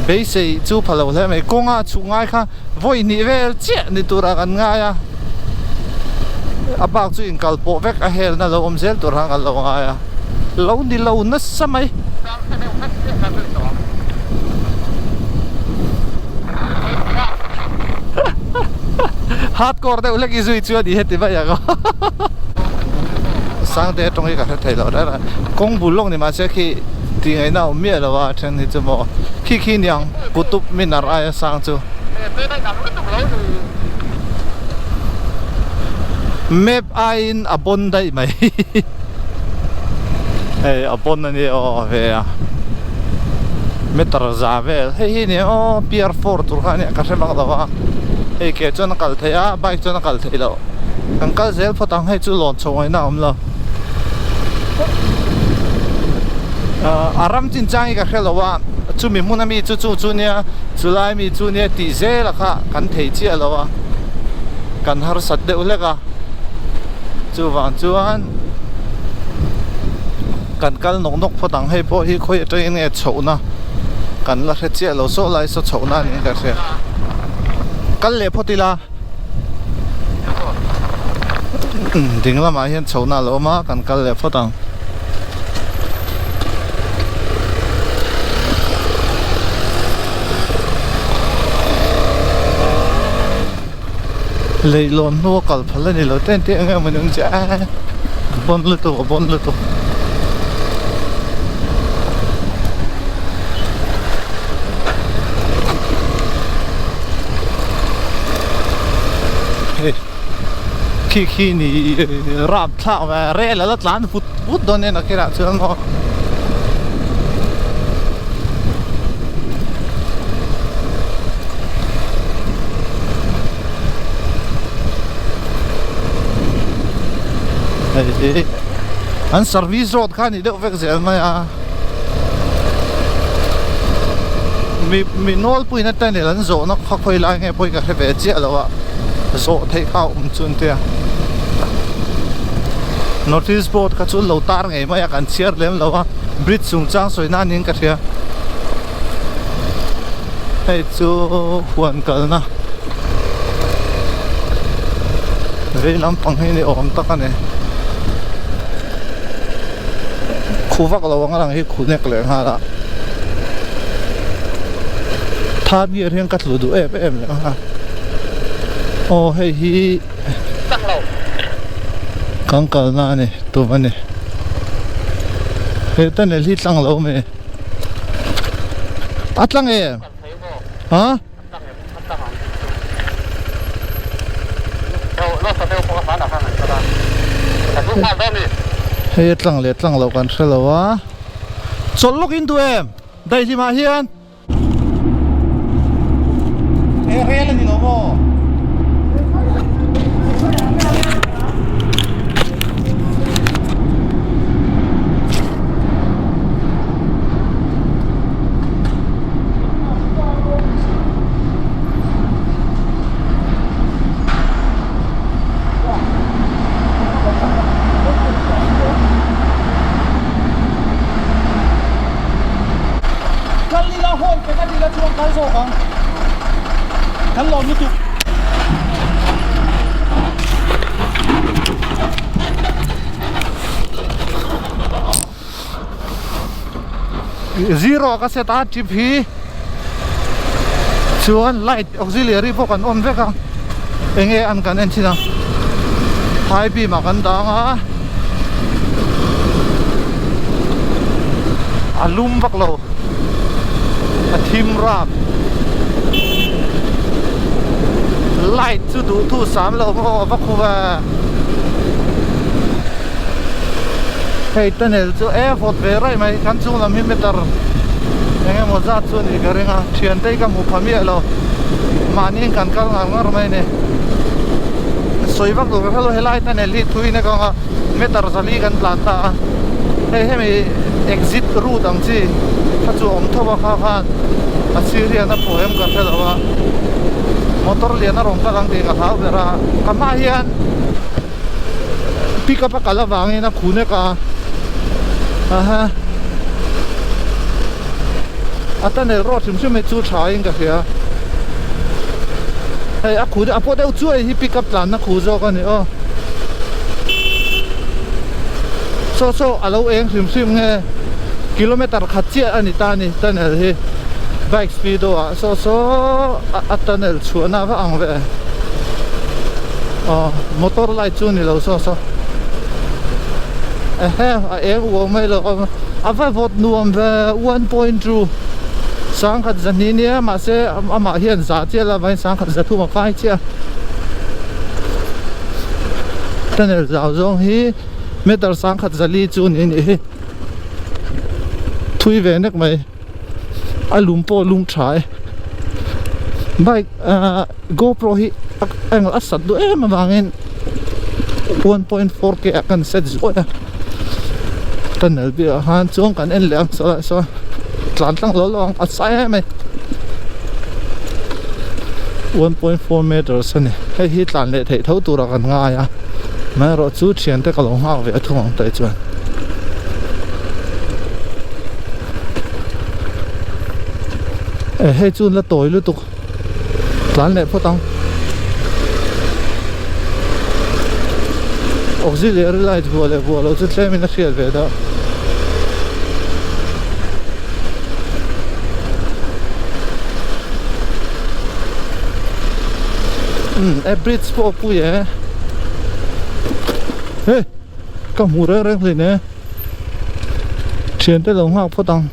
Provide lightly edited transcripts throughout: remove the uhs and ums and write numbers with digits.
Beisei chu pha lo hle mai. Kawnga chhuk ngai kha vawi hnih vel chiah ni turah kan ngai a, a bak chu inkal pawh vek a helna lo awm zel tur khan kan lo ngai a, lo ni lo nasa mai. Hardcore deuh hlek i zui chu a ni heti mai ang aw. Sangte atang hi ka hre thei lo reng a, kawng bul lawk ni mahse khi tih ngaihna a awm miah lo a, a then hi chu maw khi khi niang Qutub Minar aia sang chu. Map aiin a bawn daih mai hei a bawn a nia aw ve a meter za vel hei hi nia aw pier four tur kha a nia ka hre vak lo a hei ke chuan a kal theih a bike chuan a kal theih loh kan kal zel phawt ang hei chu lawn chho ngaihna a awm lo a ram chin chang hi ka hre lo a chumi hmun ami chu chu chu nia chulai mi chu nia tih zel a kha kan thei chiah lo a kan harsat deuh hlek a chuvang chuan kan kal nawk nawk phawt ang hei pawh hi khawi atangin nge chhohna kan la hre chiah lo saw lai saw chhohna a niin ka hria kal leh phawt ila ding lamah hian chhohna a lo awm a kan kal leh phawt ang. Leihlawn hnu a kal phal a ni lo ten tih eng emaw ni awm che a bawn lutuk a bawn lutuk. Hei khi khi ni rap thlak ve rel a la tlan vut vut dawn nen a kherah chuan maw. Hei an service road kha ni deuh vek zel mai a mi mi nawlpuiin a tunnel an zawhna kha khawi lai nge pawhin ka hre ve chiah lo a zawh theih kha a awm chu an tia notice board kha chu lo tar ngei mai a kan chhiar lem lo a bridge chungchang sawi nan in ka hria hei chu huan kalna vei lampang hi ni awm tak a ni khu vak lo ang a lang hi khu nek leh nghal a third gear hian ka tlu duh em em leh nghal aw hei hi kan kalna a ni tum a ni he tunnel hi tlang lo mai a tlang em ha hei a tlang leh tlang loh kan hre lo a chawlh lawk in duh em daihlim ah hian. He rel a ni lo maw? Kal ila hawn pe kan ila chuan kal zawk ang kan lawm lutuk. Zero ka set a trip hi chuan light auxiliary pawh kan on vek a enge an kan en thin a high beam ah kan dang a a lum vak lo a thim rap light chu duh thu sam lo maw a va khup a. Hei tunnel chu e vawt ve raih mai kan chung lam hi meter eng emaw zat chu a nih ka ring a thiante hi ka hmu pha miah lo mahni in kan kal ngar ngar mai a ni sawi vak tur ka hrelo helai tunnel hi thui na kawng a meter zali kan tlan ta a hei hemi exit route ang chi kha chu a awm tho a kha khan a sir hian a pawh em ka hrelo a motor lian a rawn kal ang tih ka hlau ber a ka hmaah hian. Pick up a kal avangin a khu nek a aha. A tunnel road hrim hrim hi chu tha in ka hria. Hei a khu a pawh deuh chuai hi pick up tlanna khu zawk a ni aw. Saw saw a lo eng hrim hrim nge kilometer khat chiah a ni ta a ni tunnel hi bike speed aw ah saw saw a tunnel chhuahna va ang ve aw motor light chu ni lo saw saw ehe a eng uau mai lo a va vawt nuam ve 1.2 sangkhat zahnih nia mahse amah hian zah chiah la vain sangkhat zathum a kai chiah tunnel zau zawng hi meter sangkhat zali chu ni anih hi thui ve nek mai a lum pawh a lum tha e bike ahh gopro hi eng a sat duh em avangin 1.4 k ah kan set zuai a tunnel bik ah khan chuan kan en leh ang saw saw tlan tlang lo lo ang a sai em mai 1.4 meters a ni hei hi tlan leh theih tho tur ah kan ngai a amaherawhchu thiante ka lo nghak ve a thung ang tawh chuan. Eh hei chu la tawi lutuk tlan leh phawt ang auxiliary light vuah leh vuah loh chu tlem in a hriat ve deuh umm e bridge pawh a pui e he ka hmu reng reng hlin e. Thiante lo nghak phawt ang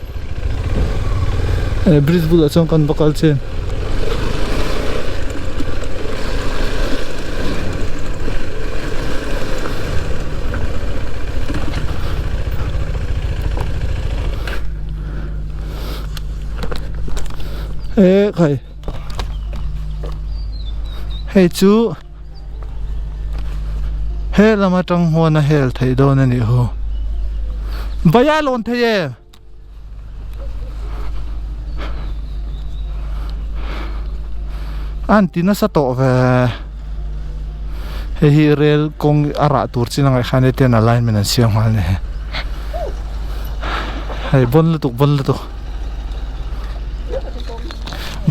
eh bridge bulah chuan kan va kal chin eh khai hei chu. He lam atang huan a hel theih dawn a nih hu. Vai a lawn thei e. A han ti nasa tawh ve. Hei hi rail kawng a rah tur chin a ngaih khan hetian alignment an siam nghal a ni. Hei bawn lutuk bawn lutuk.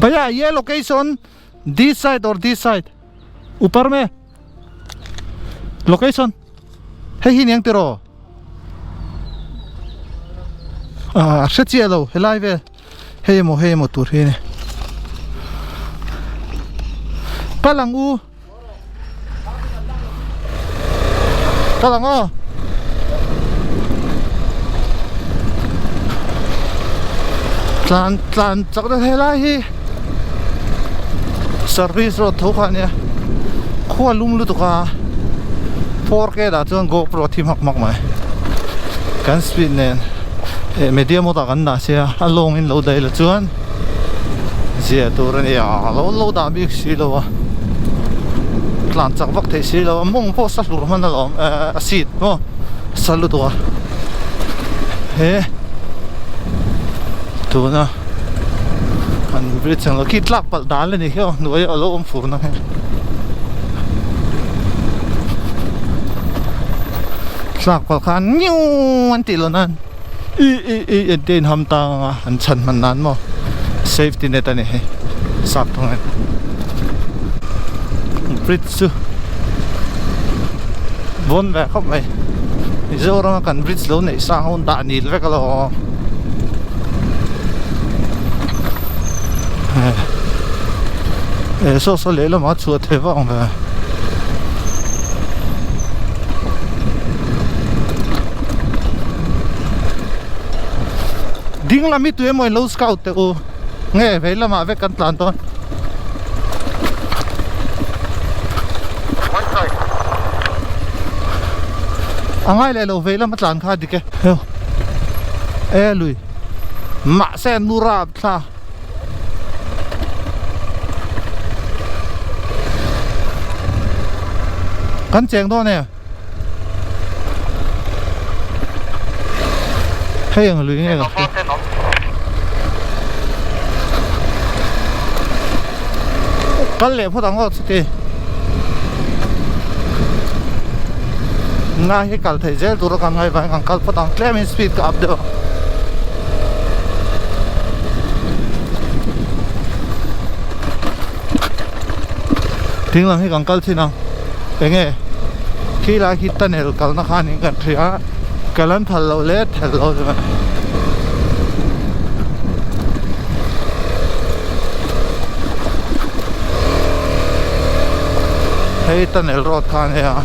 Bhaiya ye location this side or this side. Upar me location hei hi niang tiraw ah a hre chiah lo helai vel hei emaw hei emaw tur hi a ni kal ang u kal ang aw tlan tlan chak na helai hi service road tho kha ania khua lum lutuk a 4K dah chuan GoPro a thi hmak hmak mai kan speed nen eh media mode ah kan dah sia a lawng in lo daih la chuan zia tur a ni a lo lo dah bik si lo a tlan chak vak theih si lo a mawng pawh sa hlur hman alawm eh a seat maw sa lutuk a he tuna. An bridge ang lo khi tlak palh dan a ni khi aw hnuai a lo awm fur na hi tlak palh khan ngiu an tih lo nan i i i an tia in ham tang anga an chhan hman nan maw safety net a ni hei sap thung in bridge chu vawn ve khawp mai Mizoram a kan bridge lo neih sang ho an dah nil vek alawm. Eh saw saw lehlamah a chhuah thei vak ang ve. Ding lam hi tui emaw in lo scout teh u nge vei lamah vek kan tlan dawn. A ngai leh lo vei lama tlan kha a dik e. E lui mahse nu rap thla kan cheng dawn em hei ang lui nge ka kal leh phawt ang aw chuti nga hi kal theih zel tur a kan ngaih vang kan kal phawt ang tlem in speed ka up deuh a. Ding lam hi kan kal thin ang enge khi lai khi tunnel kalna khan in kan hria a kal an phal loh leh thelh loh chu hei tunnel road kha a nia.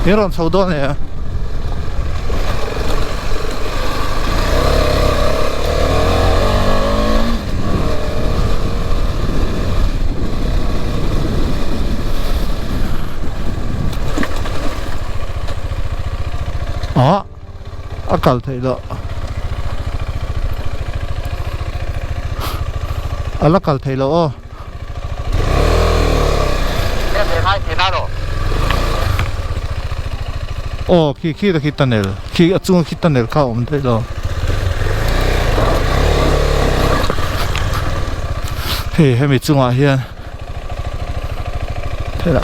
In rawn chho dawn e. Ah a kal theih loh a la kal theih loh aw. Aw khi khi khi tunnel khi a chunga khi tunnel kha a awm daih lo hei hemi chungah hian theih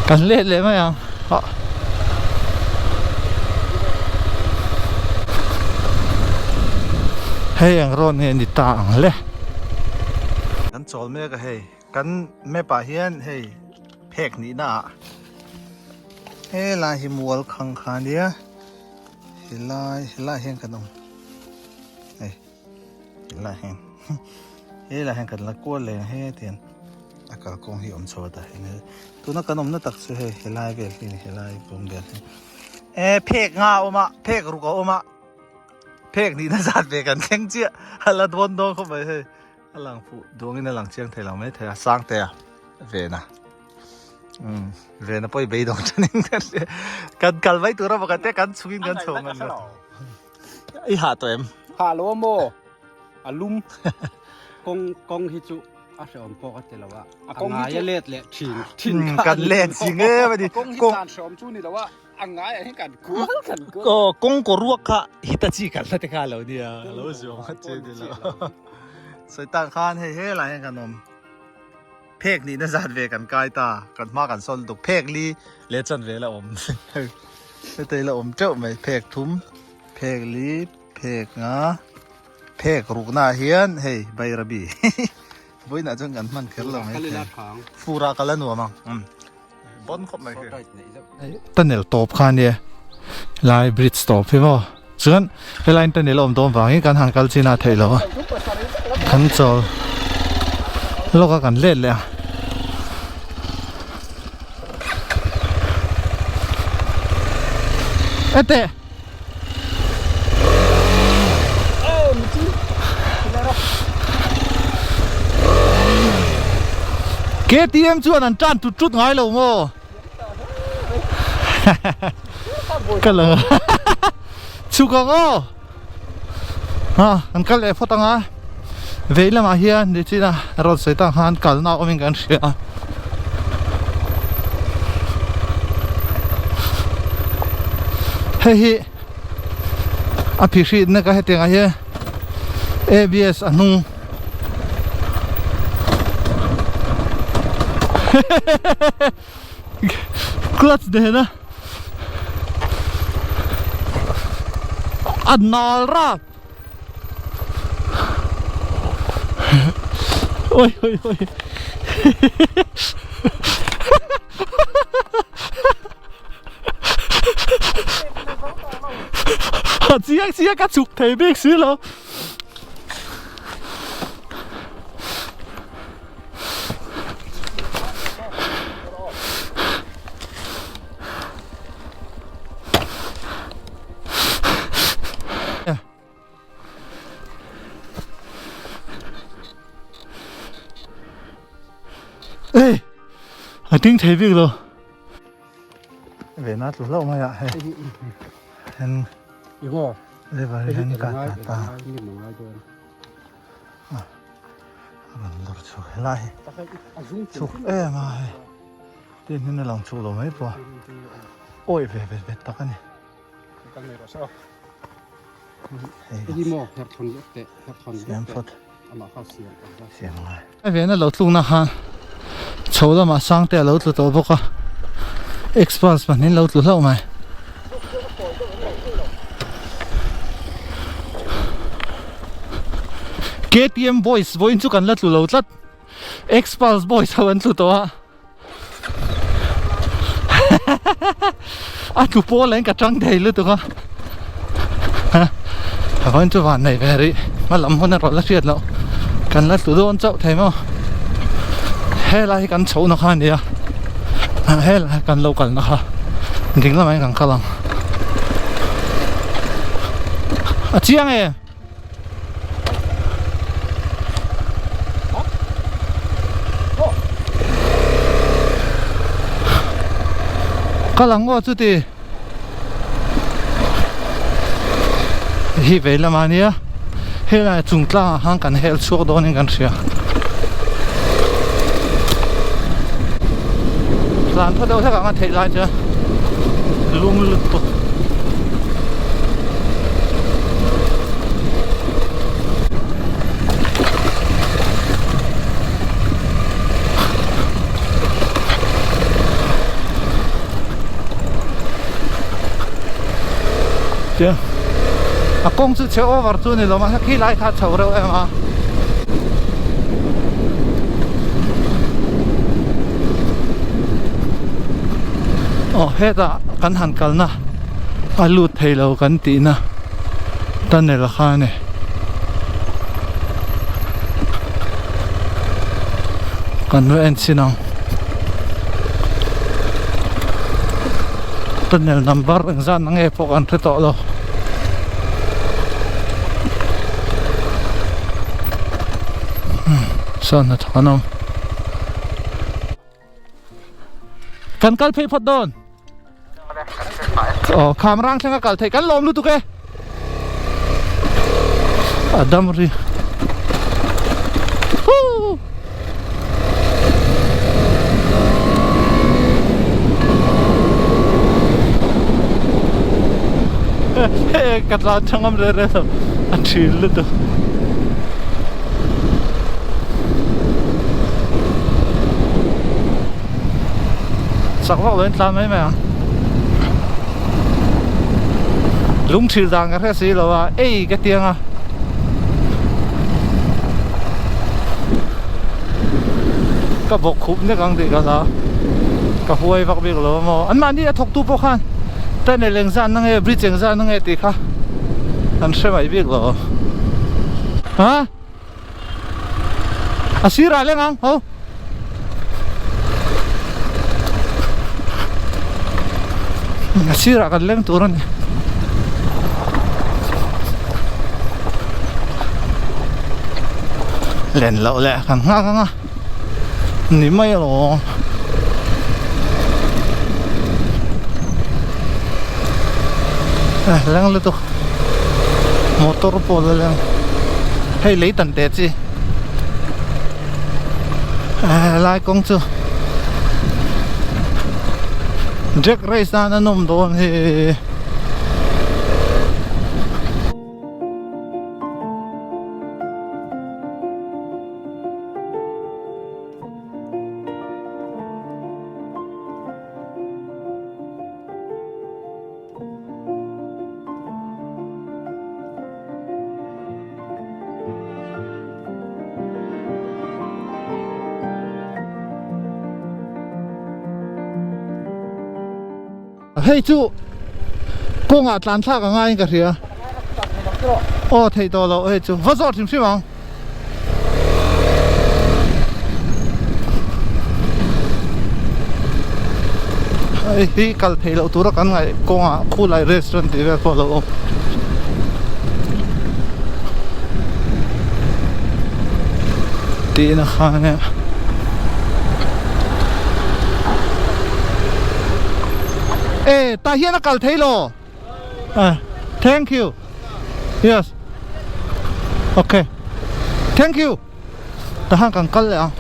kan let leh mai ang ah hei ang rawn nge ni ta ang le kan chawl mek a hei kan map ah hian hei phek nihna ah helai hi mual khang kha ania helai helai hian kan awm hei helai hian helai hian kan la kual leh ang he tian a kalkawng hi awm chho a tah hian tuna kan awmna tak chu hei helai vel hi a ni helai kawng vel hi e phek nga a awm a phek ruk a awm a phek nihna zat ve kan thleng chiah a la dawn dawn khawp mai hei a lang fuh duangin a lang chiang thei lo mai thei a Sangtea vena. Um vena pawh i beidawng thanin ka hria kan kal mai tur a pakhat te kan chhungin kan chho ngan lo i hah tawh em hah lo a maw a lum kawng kawng hi chu a hreawm pawh ka ti lo a a ngai a let leh thin thin kha kan let zing em a ni kawng hi tlan hreawm chu ni lo a a ngai ah hian kan kual kan kual aw kawng kaw ruak kha hitachi kan la te kha lo nia lo zuam a che ni lo sawi tak khan hei helai hian kan awm. Phek nihna zat ve kan kai ta, kan hma kan sawn lutuk phek li leh chan ve la awm hetei la awm teuh mai phek thum phek li phek nga phek ruk na hian hei bairabi vawiinah chuan kan hman kher lo mai thei fur ah ka la nuam ang um bon khawp mai khi tunnel tawp kha ania lai bridge tawp hi maw chuan helai in tunnel a awm dawn vangin kan han kal chin a theih loh a kan chawl lawk a kan let leh a ete KTM chuan an tan tut tut ngai lo maw ka la chhuk ang aw ha an kal leh phawt ang a vei lamah hian nichina rawn sawi tang khan kalna awmin kan hria a hei hi a phihritna ka hetiang ah hian ABS a hnung clutch nen a a nal rap ôi ôi ôi chiang chiang ka chhuk thei bik si lo Ê, a ding thei bik lo. Ve na tlu hlauh mai a hei. Hen lever hian ka ta ta. A rawn lawr chhuk helai hi. Chhuk em a hei. Tin hian a lang chhuk lo mai pawh a. Awih ve vet vet tak a ni. Amah kha siam tak zat. Siam angai. A vena lo tlukna khan chho lamah sang te a lo tlu tawh bawk a, experts pahnih an lo tlu hlauh mai. KTM boys vawiin chu kan la tlu lo tlat, experts boys ho an tlu tawh a. A tlu pawl in ka tang thei lutuk a a vawiin chu van nei ve rih hma lam hun erawh la hriat loh kan la tlu dawn chauh thei maw helai hi kan chhoh na kha a ni a helai kan lo kalna kha ding lamah hian kan kal ang a chiang em. Kal ang aw chuti hi vei lamah ania helai chung tlangah khan kan hel chhuak dawnin kan hria tlan thaw deuh hlek ang a theih lai chuan lum lutuk. Tia a kawng chu chhe over chu ni lo mahse khi lai kha a chho reuh em a. Aw hetah kan han kalna a lut thei lo kan tihna tunnel kha a ni. Kan va en chhin ang. Tunnel number engzat na nge pawh kan hre tawh lo. Saw hnathawk an awm. Kan kal phei phawt dawn. Aw kham rang thleng a kal theih kan lawm lutuk e. A dam ri. Huu. Ka tlan thangam re re lo a thil lutuk. Chak vak loin tlan mai mai ang. Lung thil dan ka hre si lo a, ei ka tiang a. Ka bawk khup nek ang tih ka hla. Ka huai vak bik lo a maw. An mahni a thawktu pawh khan tunnel engzat na nge bridge engzat na nge tih kha an hre mai bik lo. Ha? A sirah leng ang ho. A sirah kan leng tur a ni. Len loh leh kan nghak ang a ni mai alawm. Leng lutuk motor pawh la leng hei lei tan teh chi helai kawng chu drag race nan a nawm dawn hi. Hei chu kawngah tlan thlak a ngaiin ka hria aw theih tawh loh hei chu va zawt hrim hrim ang. Hei hi kal theih loh tura kan ngaih kawngah khulai restaurant tih vel pawh a lo awm. Tihna kha ania. E tah hian a kal thei lo. Thank you. Yes. Okay. Thank you. Tahan kan kal leh ang.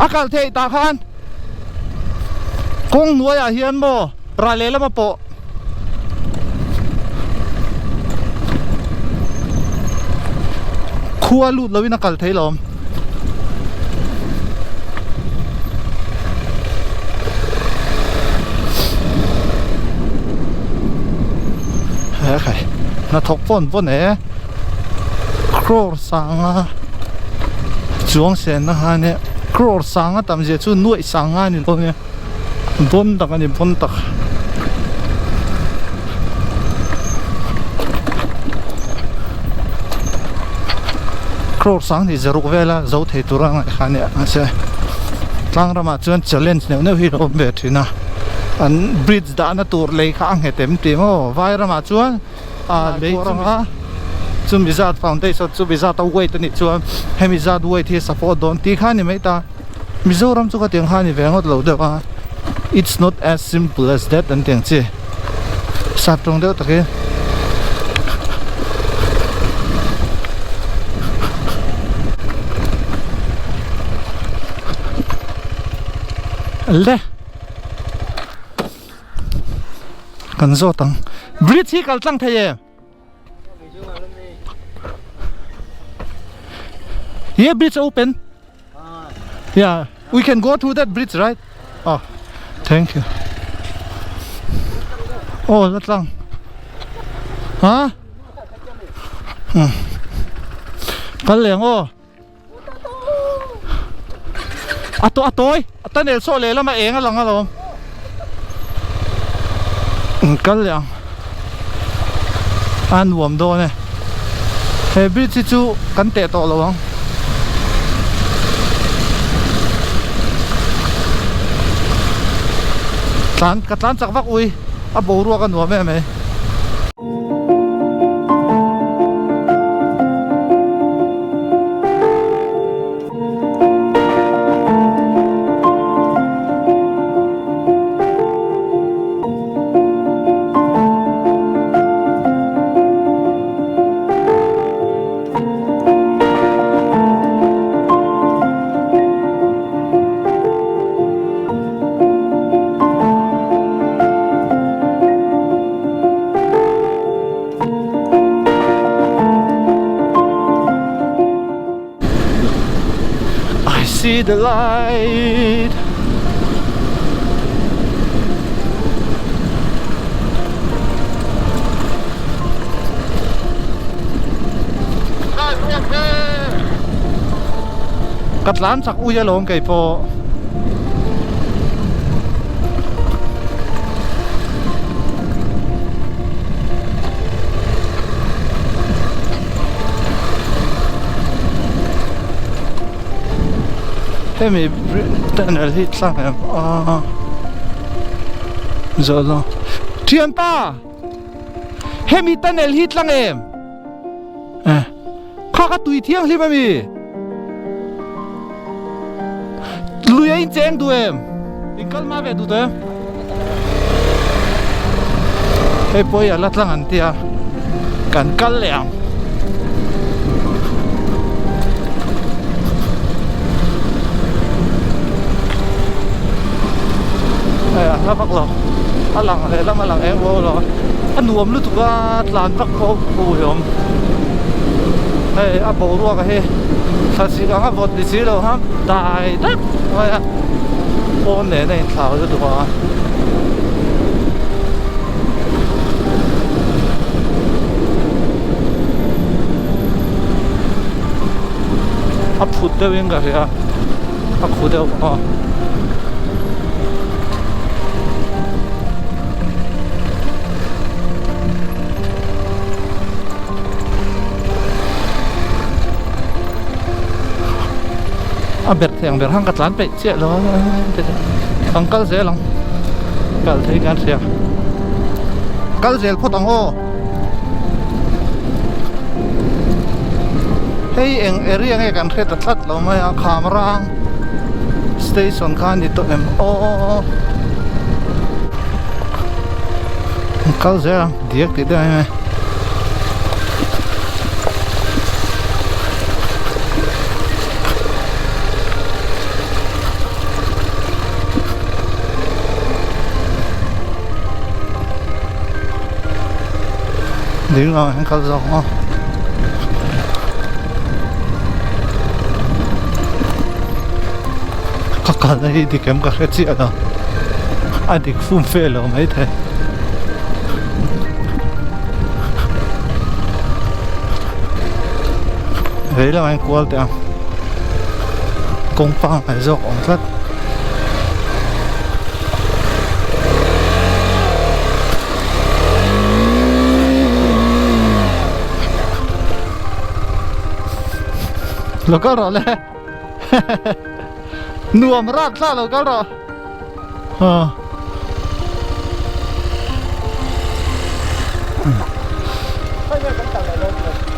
A kal theih tah khan. Kawng hnuaiah hian maw ral lehlam a pawh. Khua lut loin a kal thei lo. He khai hnathawk pawn pawn e crore sanga chuang sen na khan e crore sanga tam zia chu nuaih sanga a ni lo nia bawn tak a ni bawn tak. Crore sang ni zaruk vela zo thei tur a ngaih kha a nia mahse tlang ramah chuan challenge neuh neuh hi a awm ve thin a an bridge dahna tur lei kha a nghet em tih maw vai ramah chuan ah lei chu chumi zat foundation chumi zat a weight a nih chuan hemi zat weight hi support dawn tih kha a ni mai ta. Mizoram chu ka tiang kha a ni ve ngawt lo deuh a, it's not as simple as that an ti ang chi, sap tawng deuh tak hi. Le kan zawt ang bridge hi kal tlang thei em? Here bridge open. Yeah, we can go through that bridge, right? Oh, thank you. Oh, la tlang. Ha? Hmm. Kal leng aw. A to a tawi. A tunnel saw lehlam a eng a lang alawm. Kal leh ang. A nuam dawn e. He bridge hi chu kan teh tawh lo ang. Tlan ka tlan chak vak ui a boruak a nuam em mai. I see the light. Ka tlan chak ui alawm kei pawh. Hemi tunnel hi tlang em a zawh lo thianpa hemi tunnel hi tlang em eh kha ka tui thianghlim ami lui a incheng duh em in kal hma ve duh tawh em hei pawh hi a la tlang an tia kan kal leh ang hei a hla vak lo a lang lehlam a lang eng ruau lo a nuam lutuk a tlan vak pawh hu hi awm hei a boruak a hi thlasik anga vawt ni si lo ha dai dap mai a pawn nen a inthlau lutuk a. A phut deuhin ka hria a khu deuh aw. A ber thei ang ber khan ka tlan peih chiah lo a ang kal zel ang kal thei kan hria kal zel phawt ang aw hei eng area nge kan hre ta tlat lo mai a Khamrang station kha a ni tawh em aw kal zel ang diak tih deuh em em. Ding lamah hian kal zawk ang aw. Ka kalna hi dik em ka hre chiah lo. A dik fum fe lo maithei. Vei lamah hian kual teh ang. Kawng pangngai zawk a awm tlat. Lo kal rawh le nuam rat thla lo kal rawh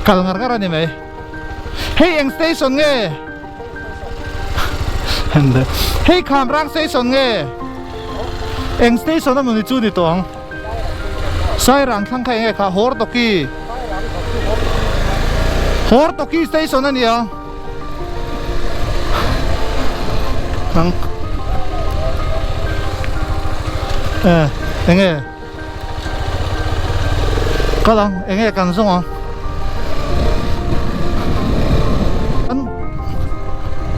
kal ngar ngar a ni mai hei eng station nge hei Khamrang station nge eng station a mawni chu ni tawh ang Sairang thlang kha enge kha Hortoki Hortoki station a nia ang eh enge kal ang enge kan zawng ang kan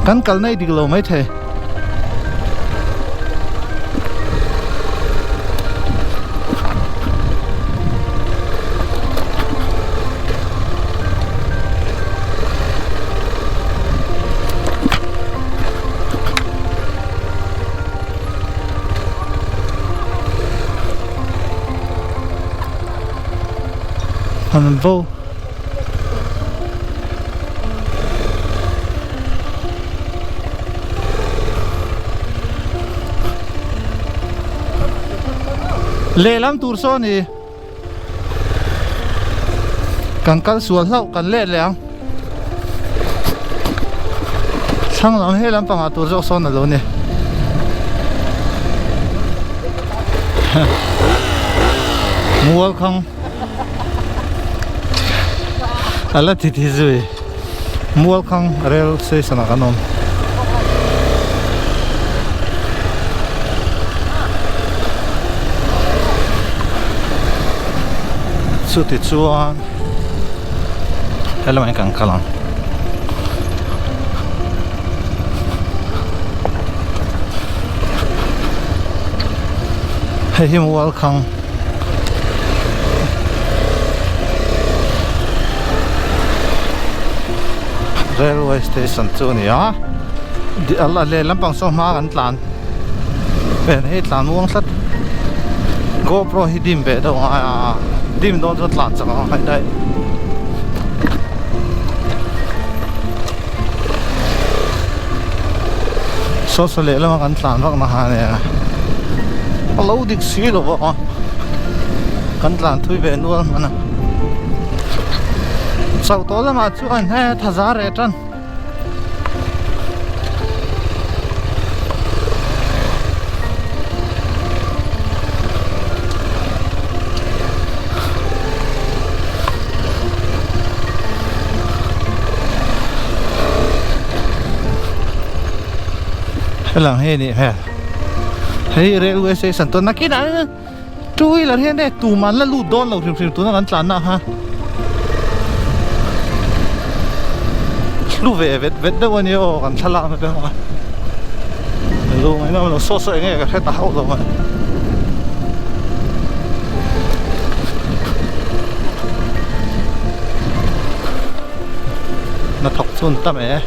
kan kalna i dik lo maithei. An vo. Lehlam tur saw a ni kan kal sual hlauh kan let leh ang thlang lam he lampangah tur zawk sawn a lo ni mual khang a la ti ti zui. Mualkhang rail station ah kan awm. Chuti chuan helamah hian kan kal ang. Hei hi Mualkhang. Railway station chu a ni a a lehlam pang saw hma kan tlan ven hei tlan muang tlat GoPro hi dim ve deuh a a dim dawn chuan tlan chak ang hai daih saw saw lehlam a kan tlan vak na ha nia a lo dik si lo a kan tlan thui ve nual hman a chauh tawh lamah chuan he thaza reh tan. Helang hi anih hmel hei railway station tuna nakinah two wheeler hian e tum an la lut dawn lo hrim hrim tuna kan tlanna kha hlu ve vet vet deuh a nia aw kan thlalak na te ho a lu mai mai lo saw saw eng nge ka hre ta hauh lo mai. Hnathawk chu an tam e.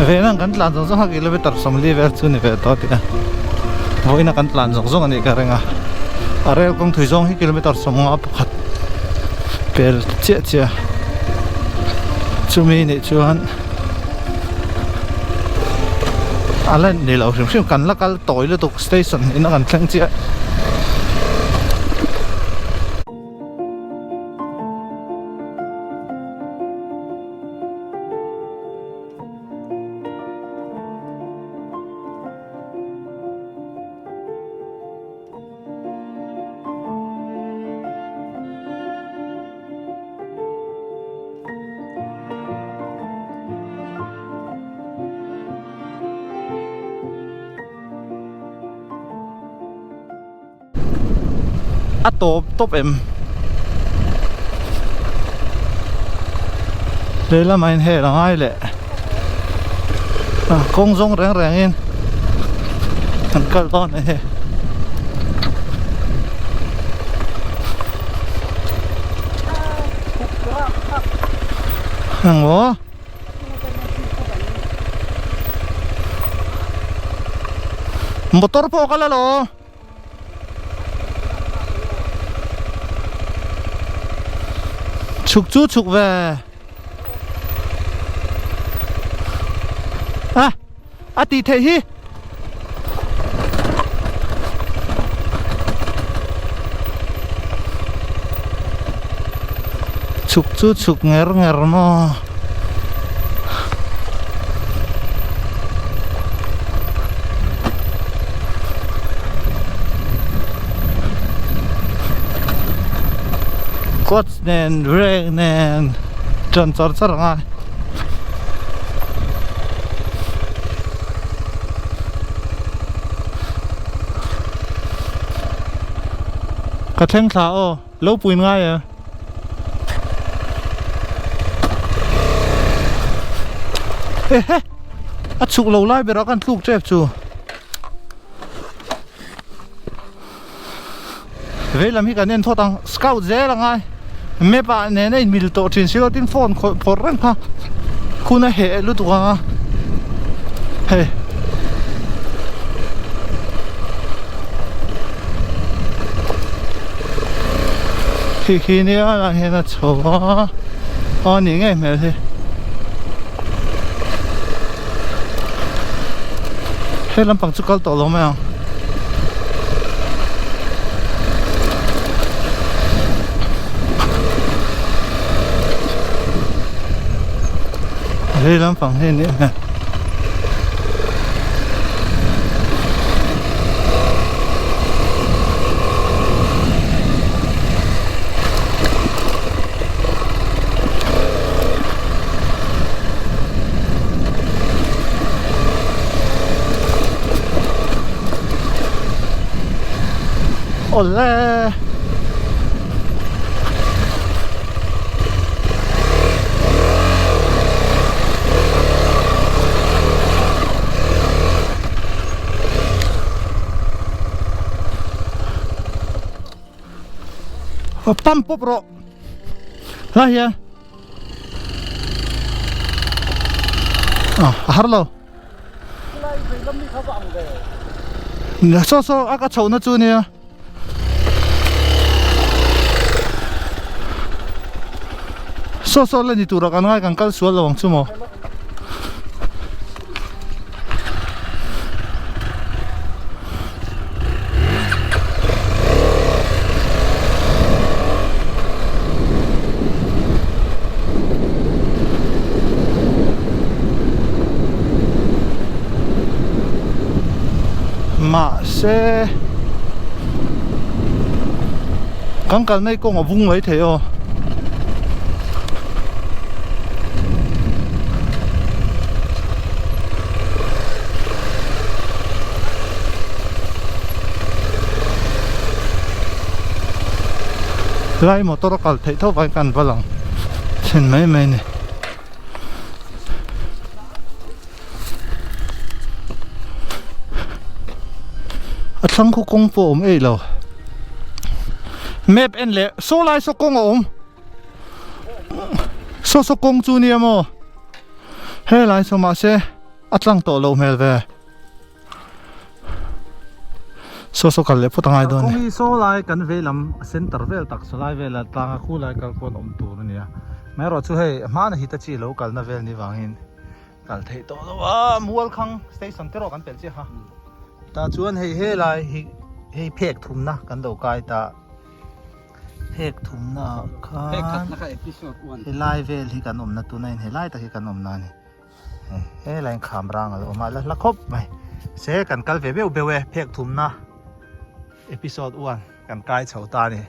Vena kan tlan zawng zawng a kilometer 40 vel chu ni ve tawh tih a vawiin a kan tlan zawng zawng a nih ka ring a a rel kawng thui zawng hi kilometer 51 pel chiah chiah chumi nih chuan a la ni lo hrim hrim kan la kal tawi lutuk station in a kan thleng chiah. A tawp tawp em? Lehlamah in hel a ngai leh kawng zawng reng reng in an kal dawn a ni. Engmaw? Motor pawh ka la lo. Chhuk chu chhuk ve. A a tih theih hi. Chhuk chu chhuk nger nger maw. Clutch nen brake nen ṭan char char ang a. Ka thleng thla aw lo puin ngai e. Ehe a chhuk lo lai berah kan tluk tep chu. Veilam hi kan en thawt ang scout zel a ngai map ah nen a inmil tawh thin si lo tin phone khawih phawrh reng kha hun a heh lutuk ang a hei khi khi nia ah hian a chho a aw a nih ngei hmel hi he lampang chu kal tawh lo mai ang. Hei lampang hi a nih hmel. Awle. Pump pawp rawh lai hian a har lo saw saw a ka chhohna chu nia saw saw la ni tura kan ngai kan kal sual lo ang chu maw. Mahse kan kalna hi kawng a vung mai thei aw. Lai motor a kal theih tho vai kan va lang chhin mai mai a ni. A thlang khu kawng pawh a awm eih lo. Map en leh saw lai saw kawng a awm. Saw saw kawng chu nia maw helai saw mahse a tlang tawh loh hmel ve saw saw kal leh phawt angai dawn a ni. Kawng hi saw lai kan vei lam a center vel tak saw lai vela tlanga khu lai kal khawn awm tur a nia amaherawh chu hei hmana hitachi lo kalna vel ni vangin kal theih tawh lo a mualkhang station te erawh kan pel chiah kha tah chuan hei helai hi hei phek thumna kan lo kai ta. Phek thumna ah khan helai vel hi kan awmna tuna in helai tak hi kan awmna a ni helai in kham rang a lo awm a la hla khawp mai se kan kal ve beuh beuh e phek thumna episode one kan kai chho ta a ni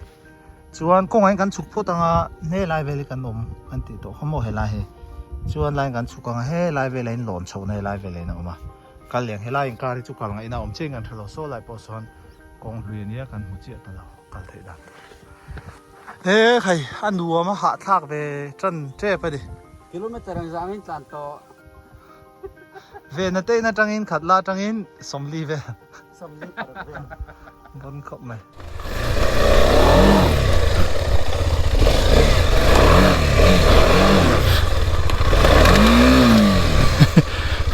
chuan kawngah hian kan chhuk phawt anga helai vel hi kan awm kan tih tawh kha maw helai hi chuan lai kan chhuk anga helai velah in lawn chhohna helai velah in a awm a kal leh ang helai inkar hi chu kal ngaihna a awm chiang kan hrelo saw lai pawh sawn. Kawng hlui ania kan hmu chiah ta lo kal theih dan tur. He khai a nuam a hahthlak ve tan tep a ni. Kilometer ang zangin tlan tawh. Ve na tein atangin khat la atangin sawmli vel. Sawmli paruk vel. Bon khawp mai.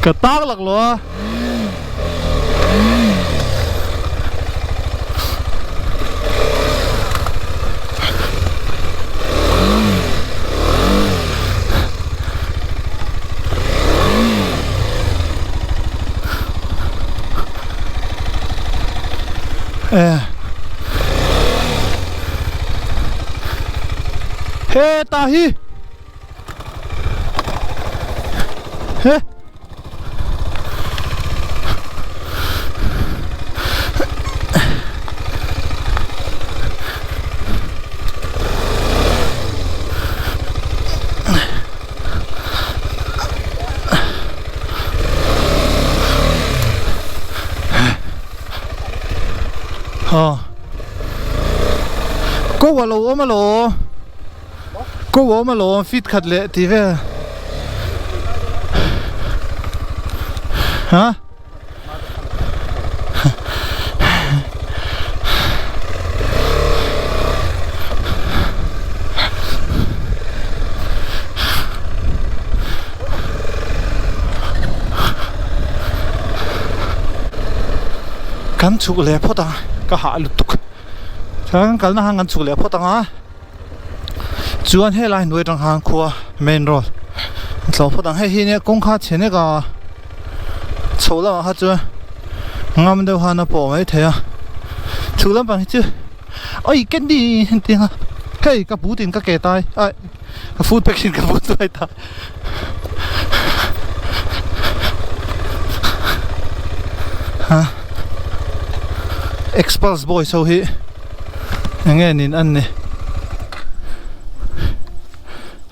Ka tak lak lo a. He ta hi he Aw ko a lo awm alawm ko a awm alawm feet khat leh tih vel ha. Kan chhuk leh phawt ang ka hah lutuk chuan kan kalna khan kan chhuk leh phawt ang a chuan helai hnuai atang khan khua main road a thlawh phawt ang hei hi nia kawng kha chhe nek a chho lamah kha chuan ngam deuh khan a pawh mai thei a chhuk lampang hi chu oi candy engtiang a hei ka but in ka ke tai ai ka food pack in ka but mai ta ha express boys ho hi enge nin an ni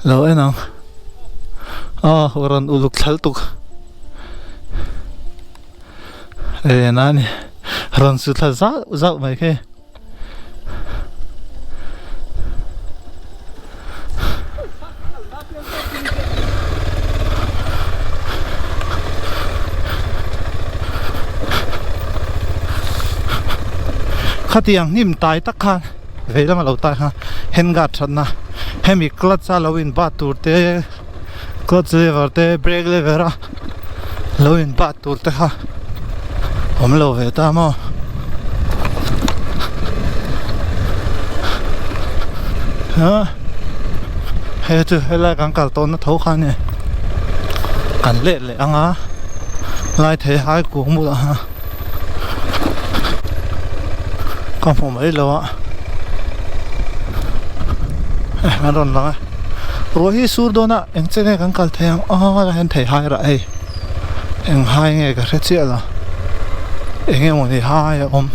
lo en ang aw rawn uluk thlal tuk e na ni rawn su thla zauh zauh mai khi. Khatiang hnim tai tak khan vei lama lo tai khan hand guard thatna hemi clutch a lo in bat tur te clutch lever te brake lever a lo in bat tur te kha awm lo ve ta maw ha he chu helai kan kal tawhna tho kha a ni kan let leh ang a lai thei hai kung bulah ha ka hmu mai lo a eh an rawn lang a ruah hi sur dawn a eng che nge kan kal thei ang aw helai hian thei hai rah hei eng hai nge ka hre chiah lo eng emaw ni hai a awm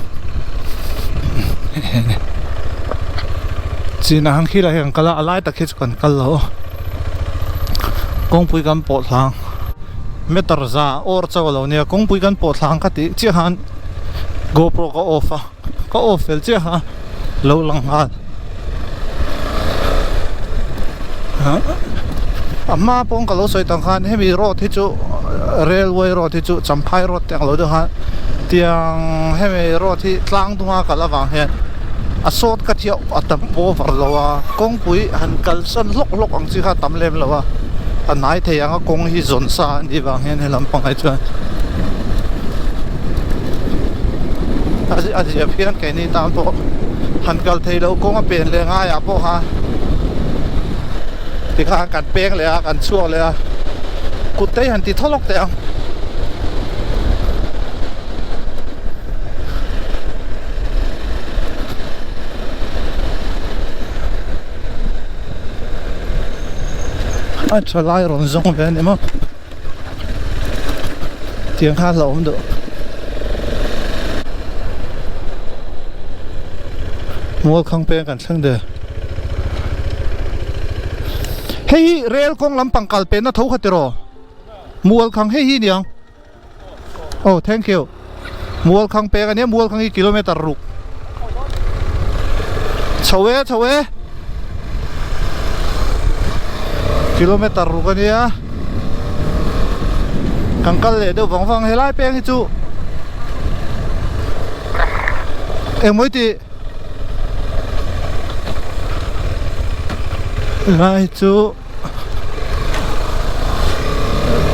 chin ang khi lai hi kan kal a a lai tak hi chu kan kal lo kawngpui kan pawh thlang. Meter za awr chauh a lo nia kawngpui kan pawh thlang ka tih chiah khan GoPro ka off a ka off fel chiah kha lo lang nghal a hma pawng ka lo sawi tang khan hemi road hi chu railway road hi chu Champhai road te ang lo deuh khan tiang hemi road hi tlang dunga kal avang hian a sawt ka thiah a tam over lo a kawngpui han kalsan hlawk hlawk ang chi kha a tam lem lo a a hnai thei ang a kawng hi zawn sa a nih vang hian he lampang ah chuan a zia phian keini tan pawh han kal thei loh kawng a pen leh ngaiah pawh khan tikhan kan peng leh a kan chhuak leh a kut te hi han ti thaw lawk teh ang. A tha lai rawn zawng ve a ni maw tiang kha a hlauhawm duh mual khang peng kan thleng der hei hi rel kawng lampang kal penna tho kha tiraw mual khang hei hi niang. Oh thank you. Mual khang pek ania mual khang hi kilometer ruk. Chho e chho e kilometer ruk ania kan kal leh deuh vang vang helai peng hi chu engmaw tih helai hi chu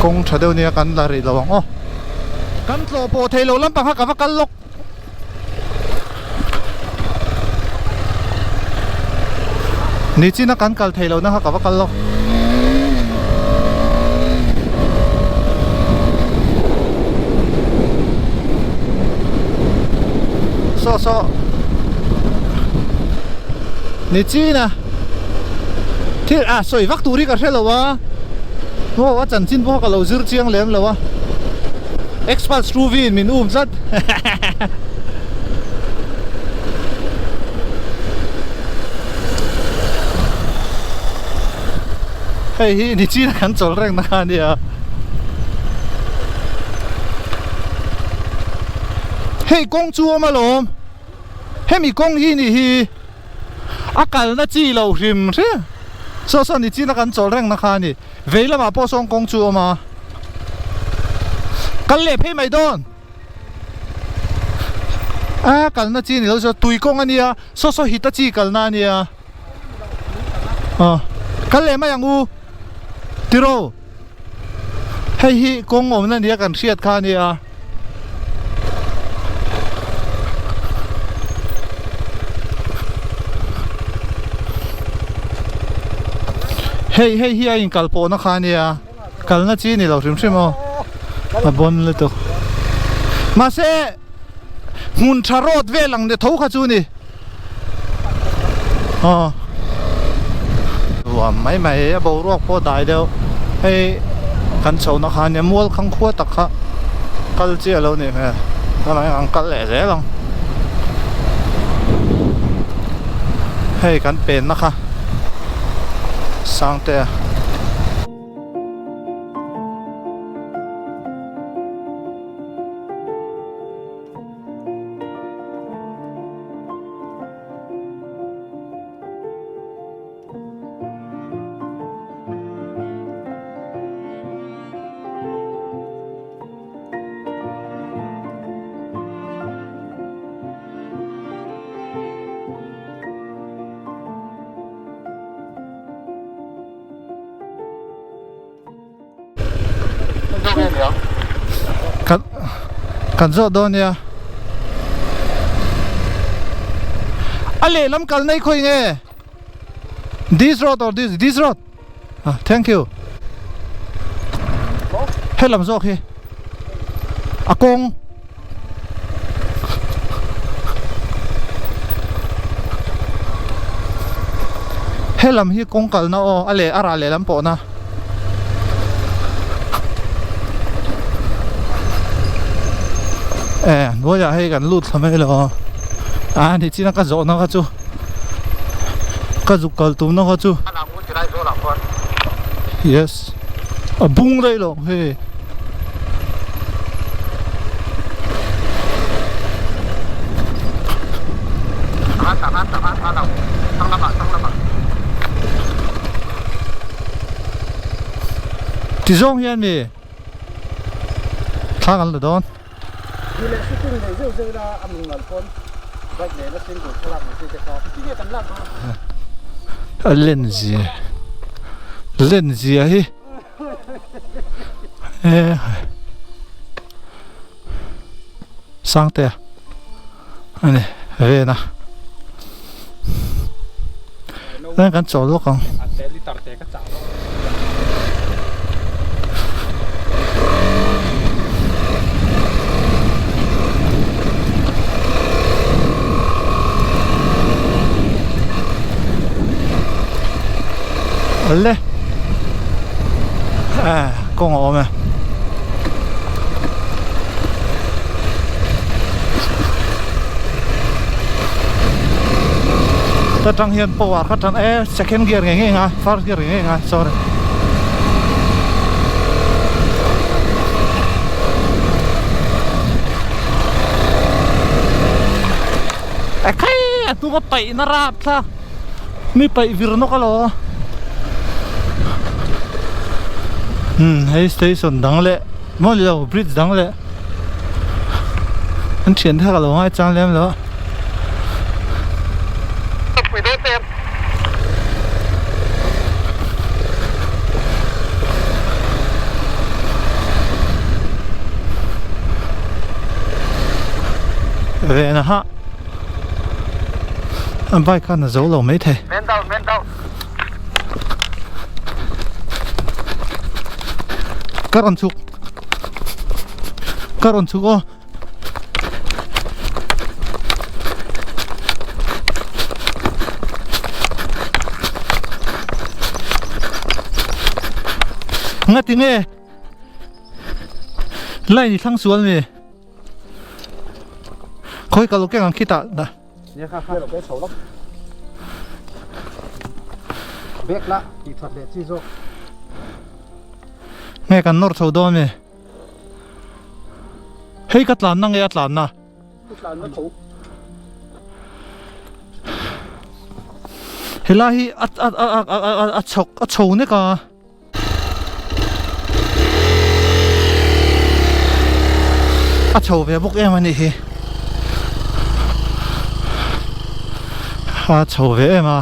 kawng tha deuh nia kan la rih lo ang aw kan tlawh pawh theih loh lampang kha ka va kal lawk. Nichina kan kal theih lohna kha ka va kal lo. Saw saw Nichina thil ah sawi vak tur hi ka hre lo a maw a chanchin pawh ka lo zir chiang lem lo a Xpulse Ruby in min um tlat. Hei hi nichina kan chawl reng na kha ania. Hei kawng chu awm alawm. Hemi kawng hi nih hi a kalna chi lo hrim hrim. Saw saw nichina kan chawl reng na kha ani. Vei lamah pawh sawn kawng chu awm a. Kal leh phei mai dawn. A kalna chi ni lo chu tui kawng a nia saw saw hita chi kalna a nia aw kal leh mai ang u tiraw hei hi kawng awmna nia kan hriat kha a nia. Hei hei hi a inkal pawhna kha a nia. Kalna chi ni lo hrim hrim aw a bon lutuk mahse hmun tha road vel ang ne tho kha chu ni aw nuam mai mai a boruak pawh dai deuh hei kan chho na kha ania mual khang khua tak kha kal chiah lo nih hmel tunah hian an kal leh zel ang hei kan pen na kha Sangtea. Kan kan zawh dawn nia a lehlam kal nei khawi nge this road or this this road ah thank you helam zawk hi a kawng. Helam hi kawng kalna aw a leh a rah lehlam pawhna e hnuaiah hei kan lut thla mai lo a ni china ka zawhna kha chu ka zuk kal tumna kha chu yes. A bung daih lo hei. Ti zawng hian mi thla kan la dawn. A len zia len zia hi e Sangtea a ni ven a kan chawl lawk ang. Le ah kawng a awm e ta tang hian power kha tan e second gear ngei ngei nga first gear ngei ngei nga sorry a khai a tung ngaw paih na rap thlak mi paih vir nawk alo umm hei station dang leh maw ni lo bridge dang leh an thian thak alo ngai chang lem lo a. Vena ha a bike khan a zo lo mai thei ka rawn chhuk ka rawn chhuk aw. Ngati nge line i thlang sual mi khawi ka lo keng ang khitah dah. Bek la tih that leh chi zawk. Nge kan nawr chho dawn mi. Hei ka tlanna nge a tlanna? Ka tlanna tho. Helai hi a a a a a a chhawk a chho nek a. A chho ve bawk em a nih hi. A chho ve em a.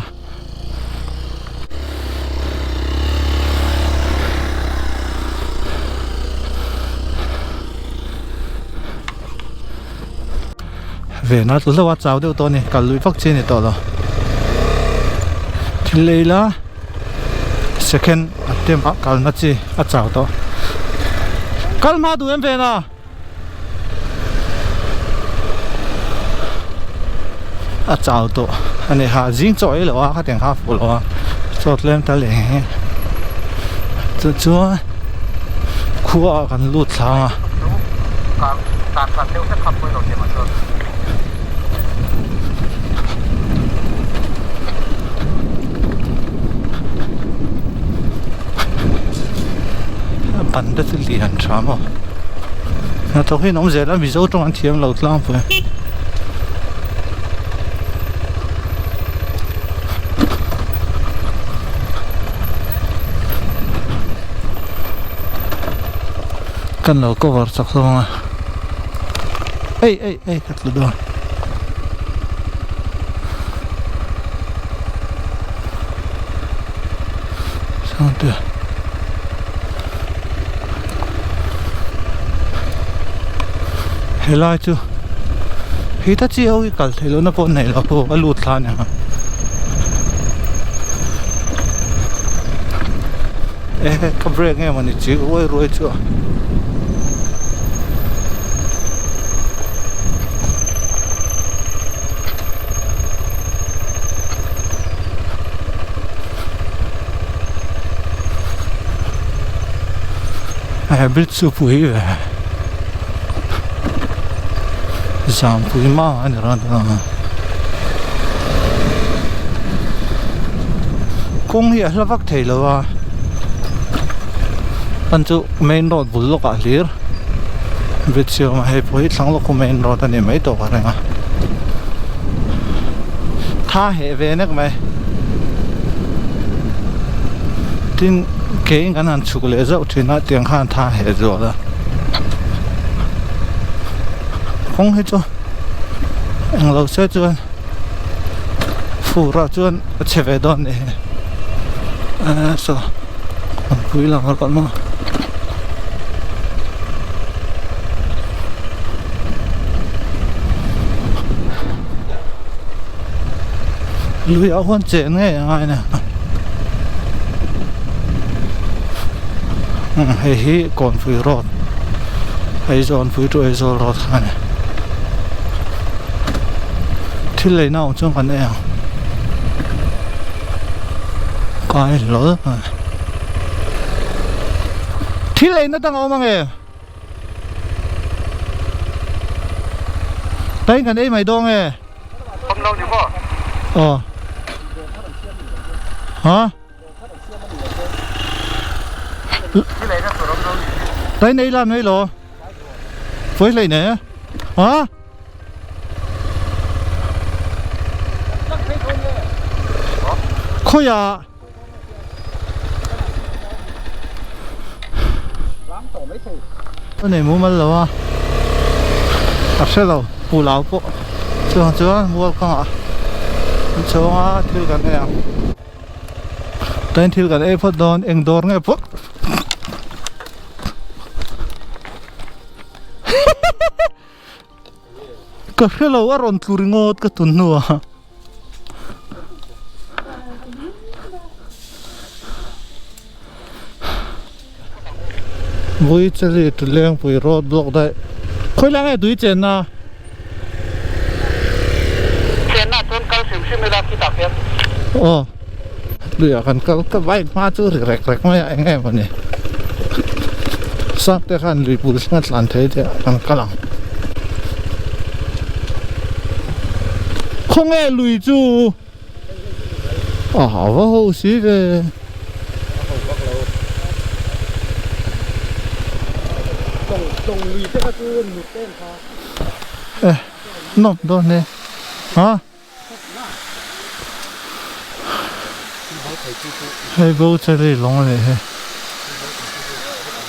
Ve na tlu hlauh a chau deuh tawh a ni kal lui vak chi a ni tawh lo thil ei la second attempt ah kalna chi a chau tawh kal hma duh em ve na. A chau tawh a ni ha zing chaw ei lo a khatiang kha a fuh lo a chaw tlem ta leh nge chu chuan khua ah kan lut thlang a. Ban te chu lian tha maw hnathawk hi an awm zel a mizo tawng an thiam lo tlangpui kan lo cover chak hlawm a ei ei ei ka tlu dawn. Sangte. Helai chu hi ta chi ho hi kal theih lohna pawh nei lo pawh a lut thla a ni ang e ka break nge mawni chi ruai ruai chu a. He bridge chu pui ve zam pui mang a ni ran a kawng hi a hla vak thei lo a pan chu main road bul lawk ah hlir bridge hi a awm a hei pawh hi thlang lawk khu main road a ni mai tawh ka reng a tha heh ve nek mai tin keiin kan han chhuk leh zauh thin a tiang khan tha heh zual a kawng hi chu englo se chuan fur ah chuan a chhe ve dawn a ni eh saw an pui lang rawh maw. Lui ah huan chen ngei a ngai a ni hei hi Kawnpui road Aizawnpui to Aizawl road kha a ni thil leina awm chuan kan ei ang kai hlawl mai thil leina dang a awm ang em. Tain kan ei mai dawn nge? Awm lo ni maw? Aw. Ha? Tain ei lan mai lo. Pawih hlei ne. Ha? Khawiah Ka nei mumal lo a ka hre lo pulau pawh chuvang chuan mual kawngah an chhawng a thil kan ei ang tain thil kan ei phawt dawn eng dawr nge pawh Ka hre lo a rawn tlu ringawt ka tun hnuah. Vui chali tu lengpui road block daih. Khawi lai nge tui chenna? Chenna chuan kal hrim hrim ila khitah khian. Aw luiah kan kal ka bike hma chu ri rek rek mai a eng em a ni. Sap te khan lui bul thleng a tlan thei te kan kal ang. Khawnge lui chu a ha va ho si ve. E nawm dawn e ha. Hei bo chari lawng a nih hi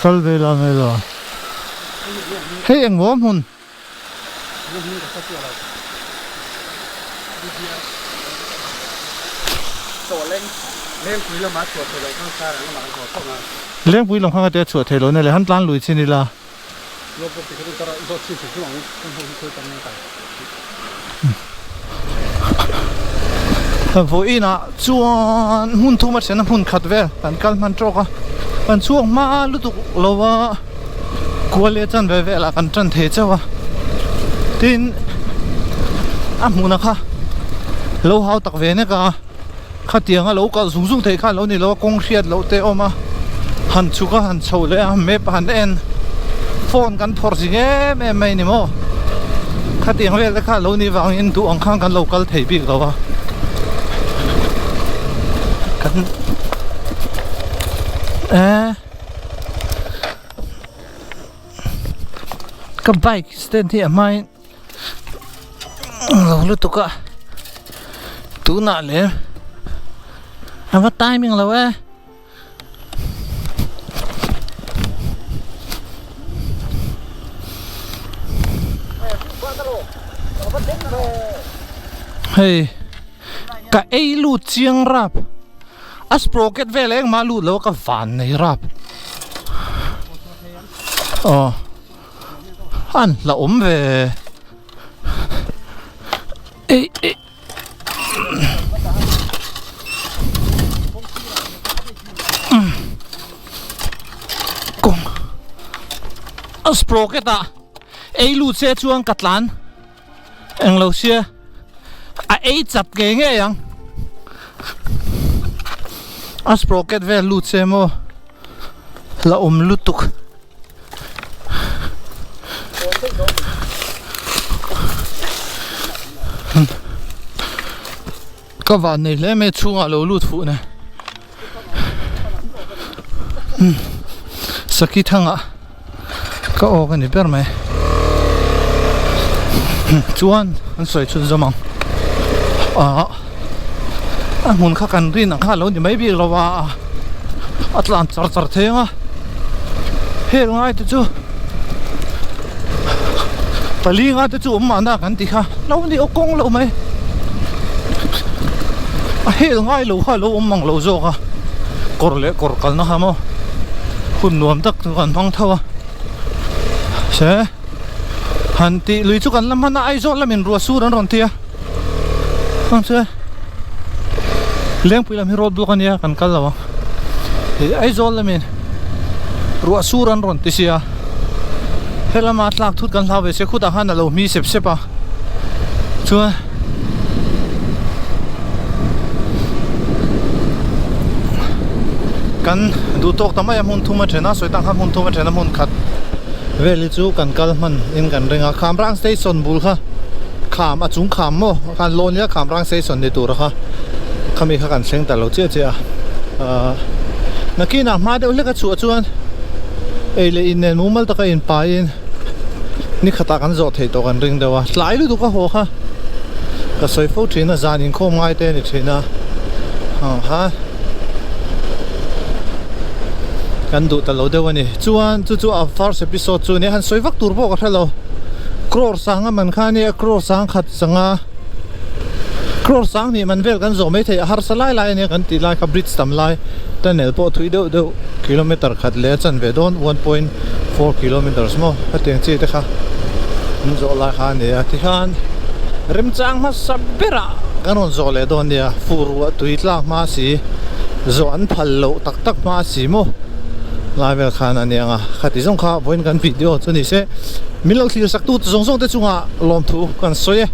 kal ve la mai lo hei engmaw hmun Lengpui lam kha te chhuah theih loh na le han tlan lui chin ila. Vawiin ah chuan hmun thum a then a hmun khat vel kan kal hman tawk a kan chhuak hma lutuk lo a kual leh chan ve vel ah kan tan thei chauh a tin a hmun a kha lo hau tak ve nek a khatiang a lo kal zung zung theih kha a lo ni lo a kawng hriat loh te a awm a han chhuk a han chho leh a map han en phone kan phawrh zing em em mai ni maw khatiang vel te kha a lo nih vangin duh ang khan kan lo kal thei bik lo a kan eh ka bike stand hi a hmain lo lutuk a tunah leh a va timing lo e. Hei ka ei lut chiang rap a sprocket vel engmah lut lo a ka van nei rap aw. An la awm ve ei ei kawng a sprocket ah ei lut se chuan ka tlan englo sia a ei chap ngei ngei ang a sprocket vel lut se maw la awm lutuk. Ka van nei hle mai chhungah lo lut fuh ne Sakhi thangah ka awk a ni ber mai chuan an sawi chhun zawm ang ah a hmun kha kan rin ang kha a lo ni mai bik lo a a tlan char char thei ang a hel ngai te chu pali nga te chu awm mahna kan ti kha lo ni aw kawng lo mai a hel ngai lo kha a lo awm ang lo zawk a kawr leh kawr kalna kha maw hun nuam tak chu kan hmang tho a se han tih lui chu kan la hman a Aizawl lamin ruah sur an rawn ti a chuan chu Lengpui lam hi road block a nia kan kal lo ang ih Aizawl lamin ruah sur an rawn ti sia helama tlak thut kan hlau ve sia khutah khan a lo hmi sep sep a chuan kan duh tawk ta mai a hmun thum a then a sawi tang khan hmun thum a then a hmun khat vel hi chu kan kal hman in kan ring a Khamrang station bul kha kham a chung kham maw khan lawn ila Khamrang station ni tur a kha khami kha kan thleng ta lo chiah chiah a ahh nakinah hma deuh hlek a chhuah chuan ei leh in nen mumal taka inpaiin ni khatah kan zawh theih tawh kan ring deuh a tlai lutuk a haw kha ka sawi fo thin a zan inkhawm ngai te a ni thin a. Ang khan kan duh ta lo deuh a ni. Chuan chu chu a first episode chu nia han sawi vak tur pawh ka hre lo. Crore sang a man kha ania crore sang khat sanga crore sang hnih man vel kan zawh mai thei a harsa lai lai ania kan tih lai kha bridge tam lai tunnel pawh thui deuh deuh kilometer khat leh a chanve dawn 1.4 kilometers maw hetiang chi te kha an zawh lai kha a ni a tikhan remchang hmasa berah kan rawn zawh leh dawn nia fur ruah tui tlak hma si zawh an phal loh tak tak hma si maw lai vel khan a nia ang a khati zawng kha vawiin kan video chu ni se min lo thlir sak tu zawng zawng te chungah lawmthu kan sawi e.